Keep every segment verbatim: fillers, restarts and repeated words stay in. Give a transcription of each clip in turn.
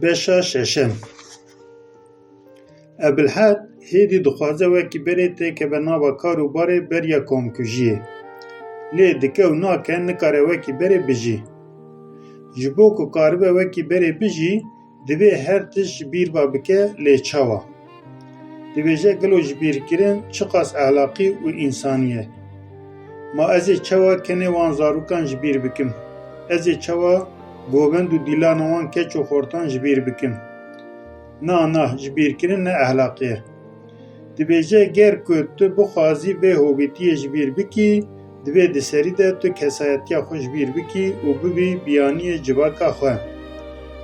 Beşa şeşem. Ebilhed hêdî dixwaze wekî berê têkeve nava kar û barê beriya komkujiyê. Lê dike û nake, nikare wekî berê bijî. Ji bo ku karibe wekî berê bijî, divê her tişt ji bîr ve bike, lê çawa? Dibêje, gelo jibîrkirin çiqas ehlaqî û însanî ye? Ma ez ê çawa kenê wan zarokan ji bîr bikim? Ez ê çawa govend û dîlana wan keç û xortan ji bîr bikim? Na, na, jibîrkirin ne ehlaqî ye. Dibêje, ger ku tu bixwazî vê hovîtiyê ji bîr bikî, divê di serî de tu kesayetiya xwe ji bîr bikî û bibî biyaniyê civaka xwe.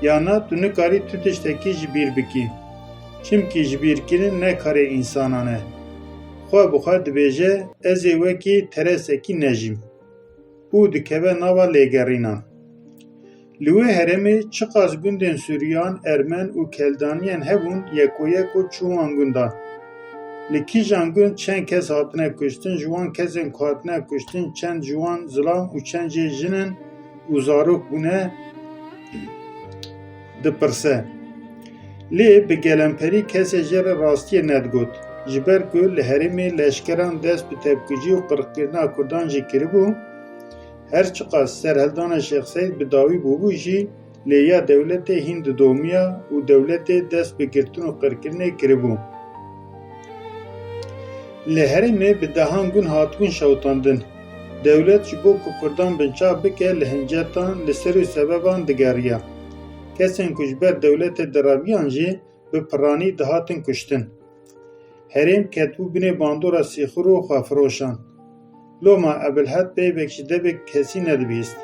Ya na, tu nikarî tu tiştekî ji bîr bikî. Çimkî jibîrkirin ne karê însanan e. Xwe bi xwe dibêje, ez ê wekî teresekî nejîm. Û dikeve nava lêgerînan. Li wê herêmê çiqas gundên Sûriyan, Ermen û Keldaniyan hebûn, yeko yeko çû wan gundan. Li kîjan gund çend kes hatine kuştin, ji wan kesên ku hatine kuştin çend ji wan zilam û çend jê jin in û zarok bûne, dipirse. Lê bi gelemperî kesê jê re rastiyê nedigot. Ji ber ku li herêmê leşkeran dest bi tepkujî û qirxkirina Kurdan jî kiribû, her çiqas serhildana Şêx Seîd bi dawî bûbû jî, lê ya dewletê hîn didomiya û dewletê dest bi girtin û qirkirinê kiribû. Li herêmê bi dehan gund hatibûn şewitandin. Dewlet ji bo ku Kurdan binçav bike, li hincetan, li ser û sebeban digeriya. Kesên ku ji ber dewletê diraviyan jî bi piranî dihatin kuştin. Herêm ketibû binê bandora sîxur û xwefiroşan. Loma Ebilhed peyvek ji devê kesî nedibihîst.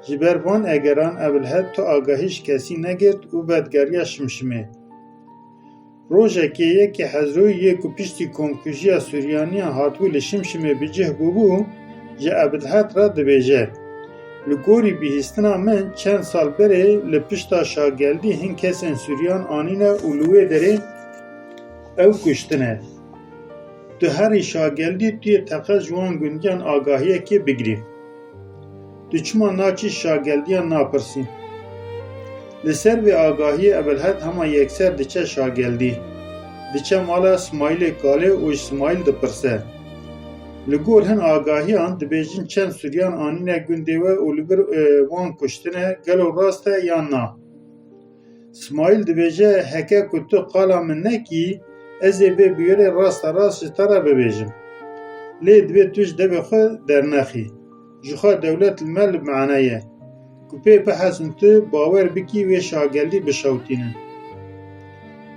Ji ber van egeran Ebilhed tu agahî ji kesî negirt û vedigeriya Şimşimê. Rojekê yekê Hezroyê yê ku piştî komkujiya Suryaniyan hatibû li Şimşimê bi cih bûbû, ji Ebilhed re dibêje, li gorî bihîstina min çend sal berê li pişta Şageldî hin kesên Suryan anîne û li wê derê ew kuştine. Tu herî Şageldî, tu yê teqez ji wan gundiyan agahiyekê bigirî. Tu çima naçî Şageldiyan napirsî? Li ser vê agahiyê Ebilhed hema yekser diçe Şageldî. Diçe mala Simayîlê Kalê û ji Simayîl dipirse. Li gor hin agahiyan dibêjin çend Suryan anîne gundê we û li vir, e, wan kuştine, gelo rast e yan na? Simayîl dibêje, heke ku tu qala min nekî, ez ê vê bûyerê rasta rast ji te re bibêjim. Lê divê tu ji devê xwe dernexî. Ji xwe dewlet li me li mane ye. Ku pê bihezin tu bawer bikî wê Şageldî bişewtînin.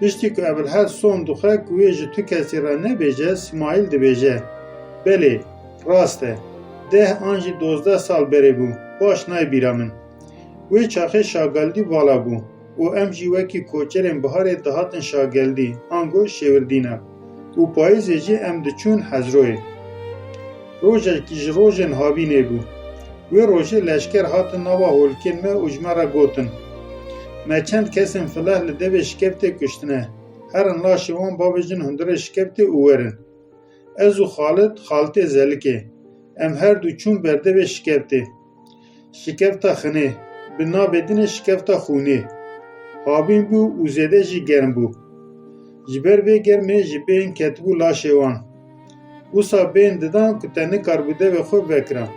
Piştî ku Ebilhed son dixwe ku wê ji tu kesî re nebêje, Simayîl dibêje, belê, rast e. Deh an jî dozdeh sal berê bû. Baş nayê bîra min. Wê çaxê Şageldî vala bû û em jî wekî koçerên biharê dihatin Şageldî, ango Şêwirdîne û payîzê jî em diçûn Hezroyê. Rojekî ji rojên havînê bû. Wê rojê leşker hatin nava holkên me û ji me re gotin, me çend kesên fileh li devê Şikeftê kuştine. Herin laşê wan bavêjin hundirê Şikeftê û werin. Ez û Xalid, Xalitê Zelikê, em her du çûn ber devê Şikeftê. Şikefta xinê, bi navê din e Şikefta Xûnê. Havîn bû û zêde jî germ bû. Ji ber vê germê ji bêhn ketibû laşê wan. Wisa bêhn didan ku te nikaribû devê xwe vekira.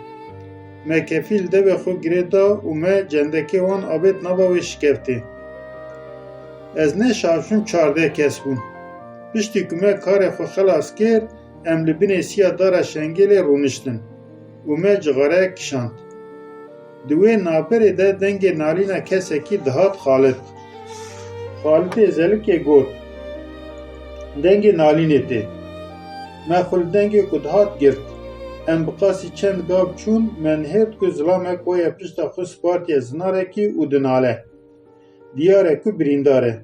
Me kefî li devê xwe girê da û me cendekê wan avêt nava wê Şikeftê. Ez ne şaş bûm, çardeh kes bûn. Piştî ku me karê xwe xelas kir, em li binê siya dara Şengêlê rûniştin û me cixareyek kişand. Di wê navberê de dengê nalîna kesekî dihat Xalid. Xalidê Zelikê got, dengê nalînê tê. Me xwe li dengê ku dihat girt. Em bi qasî çend gav çûn, me nihêrt ku zilamek waya pişta xwe spartiye zinarekî û dinale. Diyar e ku birîndar e.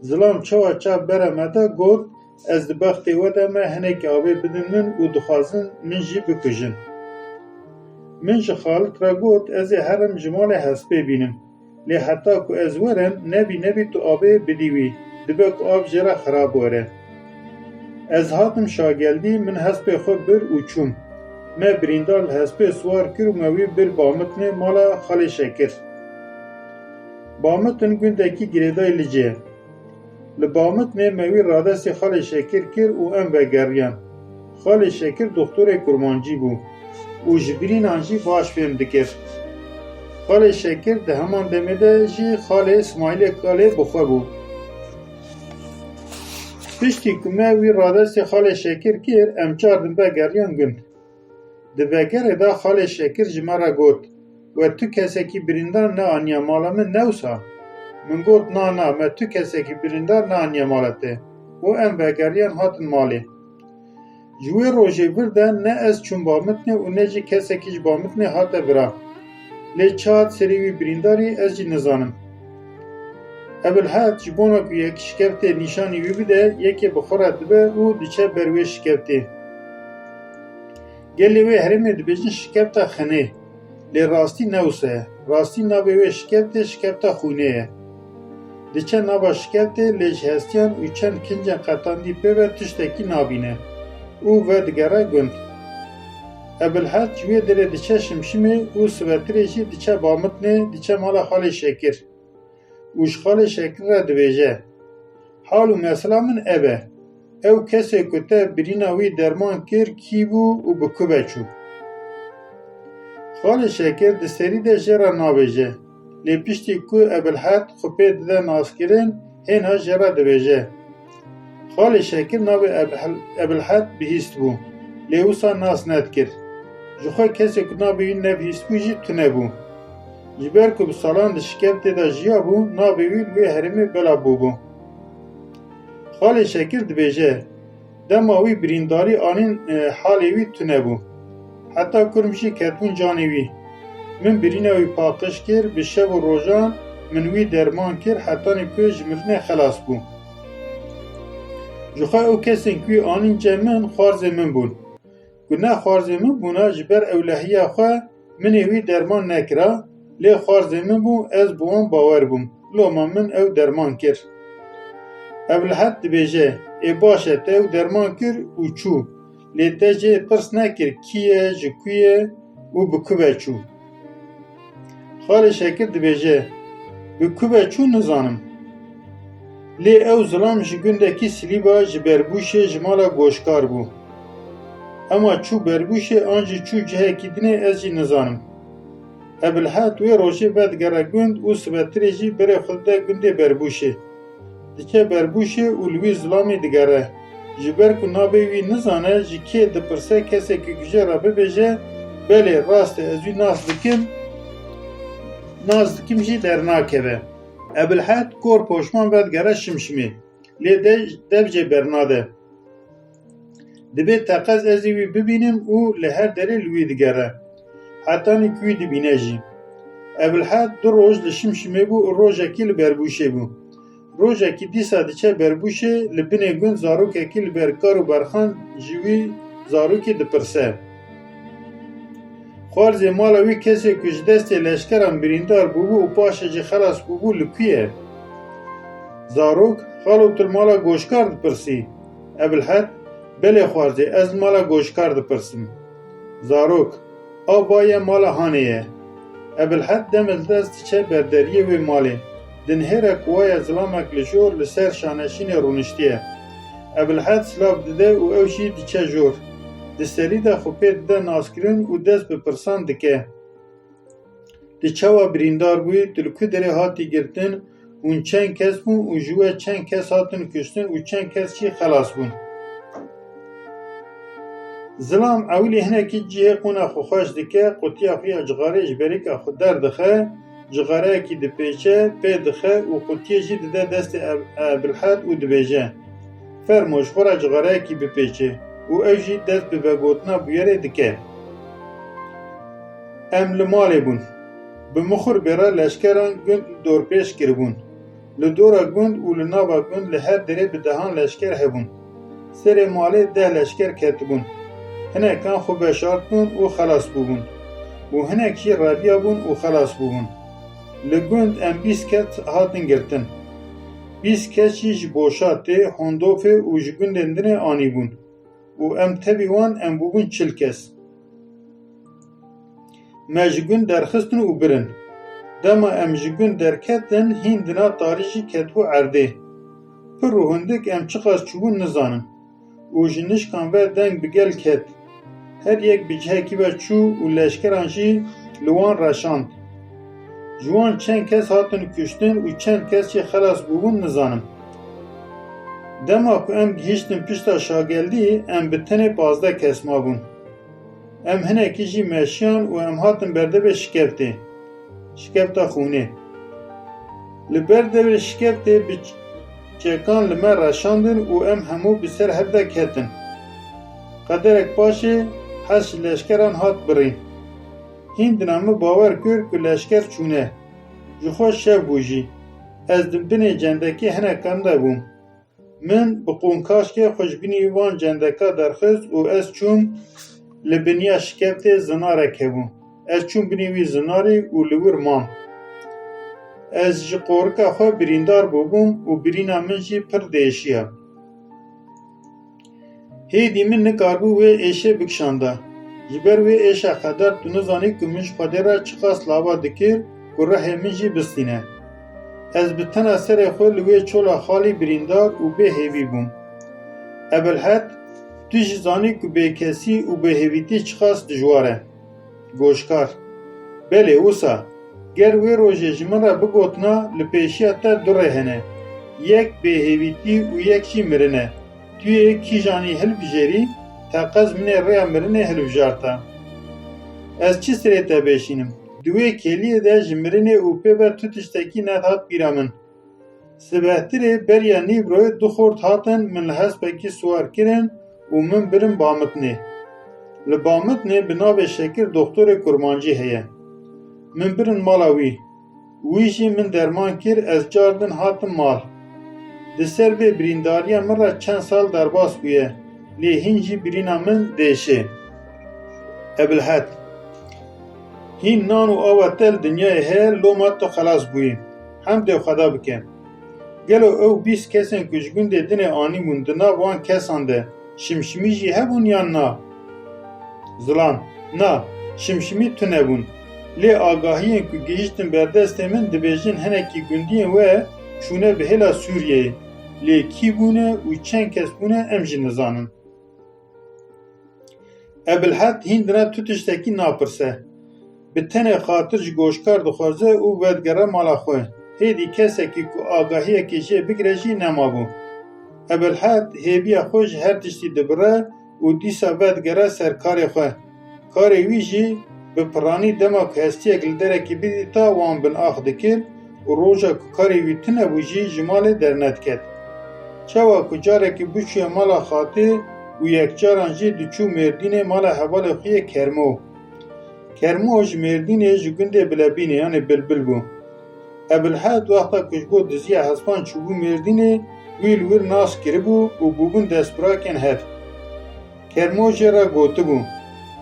Zilam çawa çav bera me de got, ez di bextê we de me, hinekî avê bidin min û dixwazin min jî bikujin. Min ji Xalid re got, ez ê herim ji malê hespê bînim. Lê heta ku ez werim, nebî nebî tu avê bidî wî, dibe ku av jê re xirab were. Ez hatim Şageldî, min hespê xwe bir û çûm. Me birîndar li hespê siwar kir û me wî bir Bamitnê mala Xalê Şekir. Bamitin gundekî girêdayî Licê ye. Li Bamitinê me wî radestê xalê Şekir kir û em vegeriyan. Xalê Şekir doxtorê kurmancî bû û ji birînan jî baş fêm dikir. Xalê Şekir di heman demê de jî xalê Smaîlê Kalê bi xwe bû. Piştî ku me wî radestê xalê Şekir kir, em çar din vegeriyan gund. Di vegerê de xalê Şekir ji me re got, "We tu kesekî birîndar neaniya mala min, ne wisa?" Min got, "Na, na, me tu kesekî birîndar neaniye mala te." Û em vegeriyan hatin malê. Ji wê rojê vir de ne ez çûm Bamitinê û ne jî kesekî ji Bamitinê hate vira. Lê çi hat serê wî birîndarî, ez jî nizanim. Ebilhed ji bona ku yek şikeftê nîşanî wî bide, yekê bi xwe re dibe û diçe ber wê şikeftê. Gelê wê herêmê dibêjin şikefta xinê. Lê rastî ne wisa ye. Rastî navê wê şikeftê şikefta xwînê ye. Diçe nava şikeftê, lê ji hestiyan û çend kincên qetandî pê ve tiştekî nabîne û vedigere gund. Ebilhed ji wê derê diçe Şimşimê û sibetirê jî diçe Bamitinê, diçe mala xalê Şekir. Û ji xalê Şekir re dibêje, "Hal û mesela min ev e. Ew kesê ku te birîna wî derman kir, kî bû û bi ku ve çû?" Xalê Şekir di serî de jê re nabêje. Lê piştî ku Ebilhed xwe pê dide naskirin, hêna jê re dibêje, "Xalê Şekir navê Ebil-, Ebilhed bihîstibû, lê wisa nas nedikir. Ji xwe kesê ku navê wî nebihîstibû jî tune bû. Ji ber ku bi salan di şikeftê de jiyabû, navê wî li wê herêmê belav bûbû." Xalê Şekir dibêje, "Dema wî birîndarî anîn, e, halê wî tune bû. Heta kurm jî ketibûn canê wî. Min birîna wî paqij kir, bi şev û rojan min wî derman kir, hetanî ku ji mirinê xelas bû. Ji xwe ew kesên ku wî anîn cem min, xwarzên min bûn. Ku ne xwarzên min bûna, ji ber ewlehiya xwe min ê wî derman nekira, lê xwarzên min bûn, ez bi wan bawer bûm. Loma min ew derman kir." Ebilhed dibêje, "Ê baş e, te ew derman kir û çû. Lê te jê pirs nekir kî ye, ji ku ye û bi ku ve çû?" Xalê Şekir dibêje, "Bi ku ve çû nizanim. Lê ew zilam ji gundekî Silîba, ji Berbûşê, ji mala Goşkar bû. Ema çû Berbûşê an jî çû cihekî dinê, ez jî nizanim." Ebilhed wê rojê vedigere gund û sibetirê jî berê xwe dide gundê Berbûşê. Diçe Berbûşê û li wî zilamê digere. Ji ber ku navê wî nizane, ji kê dipirse, kesekî ku jê re bibêje, "Belê, rast e, ez wî nas dikim, nas dikim" jî dernakeve. Ebilhed kor poşman vedigere Şimşimê. Lê de-, dev jê bernade. Dibê teqez ez ê wî bibînim û li her derê li wî digere. Hetanî ku wî dibîne jî. Ebilhed du roj li Şimşimê bû û rojekî li Berbûşê bû. Rojekî dîsa diçe Berbûşê, li binê gund zarokekî li ber kar û berxan ji wî zarokê dipirse. Xwarzê mala wî, kesê ku ji destê leşkeran birîndar bûbû û paşê jî xelas bûbû, li ku ye? Zarok, "Xalo, tu li mala Goşkar dipirsî?" Ebilhed, "Belê xwarzê, ez li mala Goşkar dipirsim." Zarok, "A va ye, mala Hanê ye." Ebilhed demê li dest diçe ber deriyê wê malê. Dinihêre ku wa ye zilamek li jor li ser şaneşînê rûniştiye. Ebilhed silav dide û ew jî diçe jor. Di serî de xwe pê dide naskirin û dest bi pirsan dike. "Tu çawa birîndar bûyî, tu li ku derê hatî girtin, hûn çend kes bûn û ji we çend kes hatin kuştin û çend kes jî xelas bûn?" Zilam ewilî hinekî cihê qûna xwe xweş dike, qutiya xwe ya cixarê ji berîka xwe derdixe, cixareyekî dipêçe, pê dixe û qutiyê jî dide destê Eb-, Ebilhed û dibêje, "Fermo, ji xwe re cixareyekî bipêçe." Û ew jî dest bi vegotina bûyerê dike. Em li malê bûn. Bi mixur bêra leşkeran gund li dorpêç kiribûn. Li dora gund û li nava gund li her derê bi dehan leşker hebûn. Serê malê deh leşker ketibûn. Hinekan xwe veşartibûn û xelas bûbûn. Û hinek jî rebiyabûn û xelas bûbûn. Li gund em bîst kes hatin girtin. Bîst kes jî ji Boşatê, Hondofê û ji gundên din ê anîbûn. Û em tevî wan em bûbûn çil kes. Me ji gund derxistin û birin. Dema em ji gund derketin, hîn dina tarî jî ketibû erdê. Pir û hindik em çiqas çûbûn nizanim. Û ji nişkan ve deng bi gel ket. Her yek bi cihekî ve çû û leşkeran jî li wan reşand. Ji wan çend kes hatin kuştin û çend kes jî xelas bûbûn nizanim. Dema ku em gihîştin pişta şageldî, em bi tenê pazdeh kes mabûn. Em hinekî jî meşiyan û em hatin berdevê şikeftê. Şikefta xûnê. Li ber devê şikeftê bi çekan li me reşandin û em hemû bi ser hev de ketin. Qederek paşê hez ji leşkeran hat birîn. Hîn dina min bawer kir ku leşker çûne. Ji xwe şev bû jî. Ez di binê cendekê hinek kende bûm. Min bi qûnkaşkê xwe ji binî van cendeka derxist û ez çûm li biniya şikeftê zinarek hebû. Ez çûm binî wî zinarî û li wir mam. Ez ji qorika xwe birîndar bûbûm û birîna min jî pir diêşiya. Hêdî min nikaribû wê êşê bikişanda. Ji ber wê êşa qedar tu nizanî ku min ji Xwedê re çiqas lava dikir ku rihê min jî bistîne. Ez bi tena serê xwe li wê çola xalî birîndar û bêhêvî bûm. Ebilhed, tu jî zanî ku bêkesî û bêhêvîtî çiqas dijwar e. Goşkar. Belê, wisa. Ger wê rojê ji min re bigotina, li pêşiya te du rê hene. Yek bêhêvîtî û yek jî mirin e. Tu yê kîjanî hilbijêrî, teqez min ê rêya mirinê hilbijarta. Ez çi sirê te bêşînim? Di wê kêliyê de ji mirinê û pê ve tu tiştekî nedihat bîra min. Sibehtirê beriya nîvroyê du xort hatin min li hespekî siwar kirin û min birin Bamitnê. Li Bamitnê bi navê Şekir doxtorê kurmancî heye. Min birin mala wî. Wî jî min derman kir, ez car din hatim mal. Di ser vê birîndariya min re çend sal derbas bûye, lê hîn jî birîna min diêşê. Ebilhed. Hîn nan û awa te li dinyayê heye, loma tu xelas bûyî. Hemdê Xweda bike. Gelo ew bîst kesên ku ji gundê dinê anîbûn, di nav wan kesan de Şimşimî jî hebûn yan na? Zilam. Na, Şimşimî tune bûn. Lê agahiyên ku gihîştin ber destê min, dibêjin hinekî gundiyên we çûne bi hêla Sûriyeyê. Lê kî bûne û çend kes bûne, em jî nizanin. Ebilhed hîn dina tu tiştekî napirse. Bi tenê xatir ji goşkar dixwaze û vedigere mala xwe. Hêdî kesekî ku agahiyekê jê bigire jî nemabû. Ebilhed hêviya xwe ji her tiştî dibire û dîsa vedigere ser karê xwe. Karê wî jî bi piranî dema ku hestiyek li derekî bidîta wan bin ax dikir û roja ku karê wî tune bû jî ji malê dernediket. Çawa ku carekî biçûye mala xatê û yekcaran jî diçû Mêrdînê mala hevalê xwe yê Kermo. Kermo ji Mêrdînê ji gundê Bilebînê yanê Bilbil bû. Ebilhed wexta ku ji bo diziya hespan çûbû Mêrdînê, wî li wir nas kiribû û bûbûn destbirakên hev. Kermo jê re gotibû,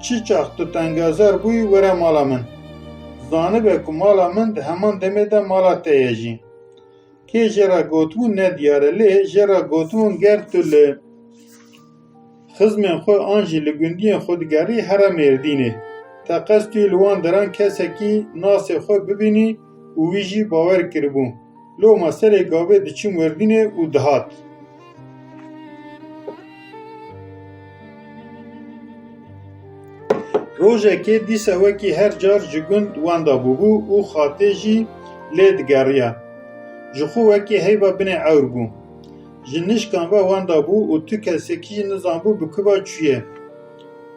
"Çi çax tu tengazar bûyî, were mala min. Zanibe ku mala min di heman demê de mala te ye jî." Kê jê re gotibû ne diyar e, lê jê re gotibûn, ger tu li xizmên xwe an jî li gundiyên xwe digerî, here Mêrdînê. Teqez tu yê li wan deran kesekî nasê xwe bibînî û wî jî bawer kiribû. Loma serê gavê diçû Mêrdînê û dihat. Rojekê dîsa wekî her car ji gund wenda bûbû û xatê jî lê digeriya. Ji xwe wekî heyva binê ewr bû. Ji nişkan ve wenda bû û tu kesekî jî nizanbû bi ku ve çûye.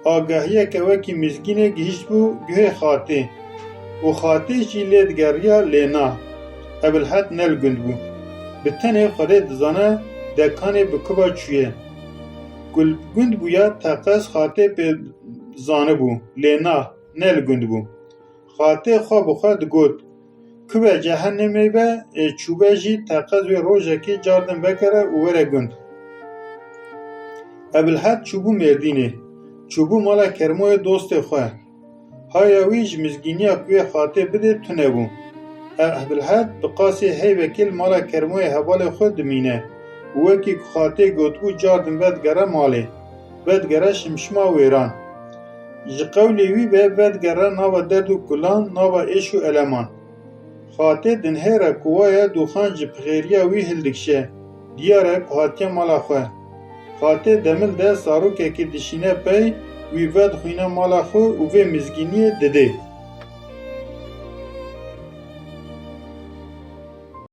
Agahiyeke wekî mizgînê gihîştbû guhê xatê û xatê jî lê digeriya, lê na, Ebilhed ne li gund bû. Bi tenê Xwedê dizane dekanê bi ku ve çûye. Ku li gund bûya, teqez xatê pê zanibû, lê na, ne li gund bû. Xatê xwe bi xwe digot, "Ku ve cehennemê be, ê çûbe jî teqez wê rojekê car din vekere û were gund." Ebilhed çûbû Mêrdînê, çûbû mala Kermoyê dostê xwe. Haya wî ji mizgîniya ku wê xatê bidê tune bû. Ebilhed bi qasî heyvekê li mala Kermoyê hevalê xwe dimîne û wekî ku xatê gotibû car din vedigere malê, vedigere Şimşima Wêran. Ji qewlê wî ve vedigere nava derd û kulan, nava êş û eleman. Xatê dinhêre ku waye Dûxan ji pixêriya wî hildikişe, diyar e ku hatiye mala xwe. Xatê demil de zarokekî dişîne pey, wî vedixwîne mala xwe û vê mizgîniyê didê.